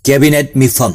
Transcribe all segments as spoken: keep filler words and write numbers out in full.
Cabinet ꯃꯤꯐꯝ: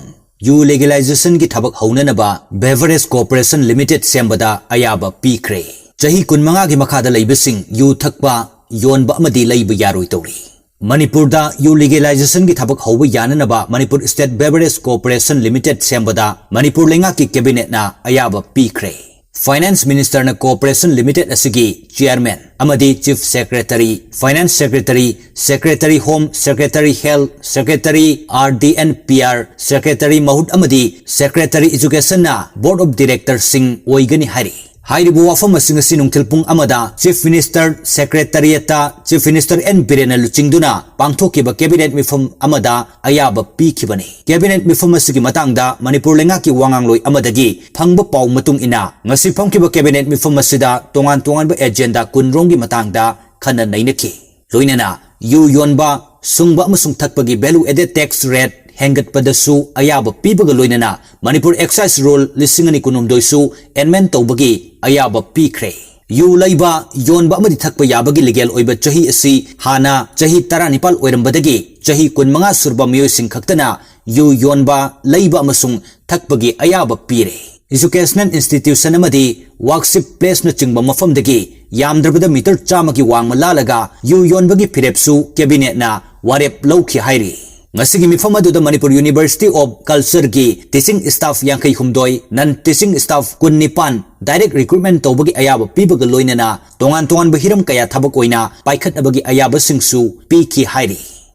U legalizationꯒꯤ ꯊꯕꯛ ꯍꯧꯅꯅꯕ Beverage Corporation Limited ꯁꯦꯝꯕꯗ ꯑꯌꯥꯕ ꯄꯤꯈ꯭ꯔꯦ꯫ ꯆꯍꯤ ꯀꯨꯟꯃꯉꯥꯒꯤ ꯃꯈꯥꯗ ꯂꯩꯕꯁꯤꯡ ꯌꯨ ꯊꯛꯄ, ꯌꯣꯟꯕ ꯑꯃꯗꯤ ꯂꯩꯕ ꯌꯥꯔꯣꯏ ꯇꯧꯔꯤ꯫ ꯃꯅꯤꯄꯨꯔꯗ ꯌꯨ legalizationꯒꯤ ꯊꯕꯛ ꯍꯧꯕ ꯌꯥꯅꯅꯕ Manipur State Beverage Corporation Limited ꯁꯦꯝꯕꯗ ꯃꯅꯤꯄꯨꯔ ꯂꯩꯉꯥꯛꯀꯤ cabinetꯅ ꯑꯌꯥꯕ ꯄꯤꯈ꯭ꯔꯦ꯫ Finance Ministerꯅ Corporation Limited ꯑꯁꯤꯒꯤ chairman ꯑꯃꯗꯤ chief secretary, finance secretary, secretary home, secretary health, secretary R D and P R, secretary ꯃꯍꯨꯠ ꯑꯃꯗꯤ secretary educationꯅ board of directorꯁꯤꯡ ꯑꯣꯏꯒꯅꯤ ꯍꯥꯏꯔꯤ꯫ ꯍꯥꯏꯔꯤꯕ ꯋꯥꯐꯝ ꯑꯁꯤꯡ ꯑꯁꯤ ꯅꯨꯡꯊꯤꯜ ꯄꯨꯡ ꯑꯃꯗ Chief Minister Secretariatꯇ Chief Minister N ꯕꯤꯔꯦꯟꯅ ꯂꯨꯆꯤꯡꯗꯨꯅ ꯄꯥꯡꯊꯣꯛꯈꯤꯕ cabinet ꯃꯤꯐꯝ ꯑꯃꯗ ꯑꯌꯥꯕ ꯄꯤꯈꯤꯕꯅꯤ꯫ Cabinet ꯃꯤꯐꯝ ꯑꯁꯤꯒꯤ ꯃꯇꯥꯡꯗ ꯃꯅꯤꯄꯨꯔ ꯂꯩꯉꯥꯛꯀꯤ ꯋꯥꯉꯥꯡꯂꯣꯏ ꯑꯃꯗꯒꯤ ꯐꯪꯕ ꯄꯥꯎ ꯃꯇꯨꯡ ꯏꯟꯅ, ꯉꯁꯤ ꯐꯝꯈꯤꯕ cabinet ꯃꯤꯐꯝ ꯑꯁꯤꯗ ꯇꯣꯉꯥꯟ ꯇꯣꯉꯥꯟꯕ agenda ꯀꯨꯟꯔꯣꯝꯒꯤ ꯃꯇꯥꯡꯗ ꯈꯟꯅ ꯅꯩꯅꯈꯤ꯫ ꯂꯣꯏꯅꯅ ꯌꯨ ꯌꯣꯟꯕ, ꯁꯨꯡꯕ ꯑꯃꯁꯨꯡ ꯊꯛꯄꯒꯤ value added tax rate ꯍꯦꯟꯒꯠꯄꯗꯁꯨ ꯑꯌꯥꯕ ꯄꯤꯕꯒ ꯂꯣꯏꯅꯅ ꯃꯅꯤꯄꯨꯔ excise rule ꯂꯤꯁꯤꯡ ꯑꯅꯤ ꯀꯨꯟꯍꯨꯝꯗꯣꯏꯁꯨ amend ꯇꯧꯕꯒꯤ ꯑꯌꯥꯕ ꯄꯤꯈ꯭ꯔꯦ꯫ ꯌꯨ ꯂꯩꯕ, ꯌꯣꯟꯕ ꯑꯃꯗꯤ ꯊꯛꯄ ꯌꯥꯕꯒꯤ legal ꯑꯣꯏꯕ ꯆꯍꯤ ꯑꯁꯤ ꯍꯥꯟꯅ ꯆꯍꯤ ꯇꯔꯥꯅꯤꯄꯥꯜ ꯑꯣꯏꯔꯝꯕꯗꯒꯤ ꯆꯍꯤ ꯀꯨꯟꯃꯉꯥ ꯁꯨꯔꯕ ꯃꯤꯑꯣꯏꯁꯤꯡ ꯈꯛꯇꯅ ꯌꯨ ꯌꯣꯟꯕ, ꯂꯩꯕ ꯑꯃꯁꯨꯡ ꯊꯛꯄꯒꯤ ꯑꯌꯥꯕ ꯄꯤꯔꯦ꯫ Educational institution ꯑꯃꯗꯤ workshop placeꯅꯆꯤꯡꯕ ꯃꯐꯝꯗꯒꯤ ꯌꯥꯝꯗ꯭ꯔꯕꯗ meter ꯆꯥꯝꯃꯒꯤ ꯋꯥꯡꯃ ꯂꯥꯜꯂꯒ ꯌꯨ ꯌꯣꯟꯕꯒꯤ ꯐꯤꯔꯦꯞꯁꯨ cabinetꯅ ꯋꯥꯔꯦꯞ ꯂꯧꯈꯤ ꯍꯥꯏꯔꯤ꯫ ꯉꯁꯤꯒꯤ ꯃꯤꯐꯝ ꯑꯗꯨꯗ Manipur University of Cultureꯒꯤ teaching staff ꯌꯥꯡꯈꯩ ꯍꯨꯝꯗꯣꯏ, non teaching staff ꯀꯨꯟꯅꯤꯄꯥꯟ direct recruitment ꯇꯧꯕꯒꯤ ꯑꯌꯥꯕ ꯄꯤꯕꯒ ꯂꯣꯏꯅꯅ ꯇꯣꯉꯥꯟ ꯇꯣꯉꯥꯟꯕ ꯍꯤꯔꯝ ꯀꯌꯥ ꯊꯕꯛ ꯑꯣꯏꯅ ꯄꯥꯏꯈꯠꯅꯕꯒꯤ ꯑꯌꯥꯕꯁꯤꯡꯁꯨ ꯄꯤꯈꯤ ꯍꯥꯏꯔꯤ꯫